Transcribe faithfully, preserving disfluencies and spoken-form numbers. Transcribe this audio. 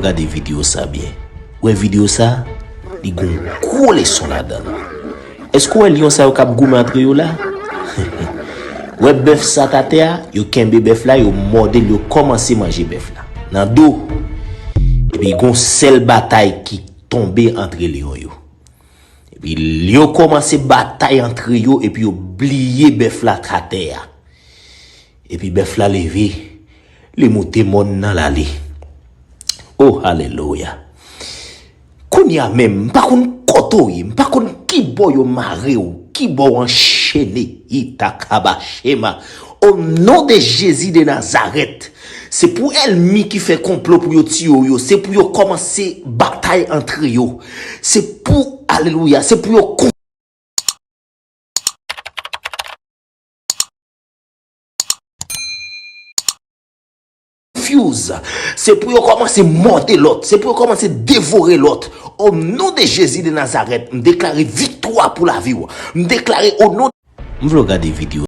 Gade videyo sa byen. Wè videyo sa, li gon gwo leson ladan l. Èske w wè lyon sa yo k ap goumen antre yo la? Wè bèf sa t atè a, yo kenbe bèf la, yo mòde l, yo kòmanse manje bèf la. Nan do. Epi gon sèl batay ki tonbe antre lyon yo. Epi lyon kòmanse batay antre yo, epi yo bliye bèf la t atè a. Epi bèf la leve, li moute mòn nan l ale. O, alelouya! Kounye a menm, m pa konn kote w ye, m pa konn ki bò yo mare w, ki bò w anchene, itakabachema. O non de Jezi de Nazarèt, se pou ènmi ki fè konplo pou yo tiye w yo, se pou yo kòmanse batay antre yo. Se pou, alelouya, se pou yo kon- confuse. Se pou yo kòmanse mòde lòt. Se pou yo kòmanse devore lòt. O non de Jezi de Nazarèt, m deklare viktwa pou lavi w. M deklare o non. M vle w gade videyo